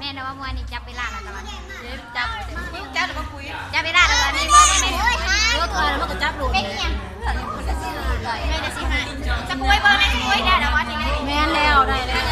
ແມ່ນແລ້ວວ່າ ມວຍນີ້ຈັບເວລາແລ້ວຕະວັນ ຈັບ ຈັບແລ້ວບໍ່ປຸຍ ຈັບເວລາແລ້ວວ່າ ນີ້ບໍ່ແມ່ນ ເອີ ຕົວນັ້ນມັນກໍຈັບໂລດ ເປັນອີ່ຫຍັງ ແມ່ນຊິໃຫ້ ສະປຸຍບໍ່ ແມ່ນສະປຸຍ ໄດ້ແລ້ວວ່າ ແມ່ນແລ້ວ ໄດ້ແລ້ວ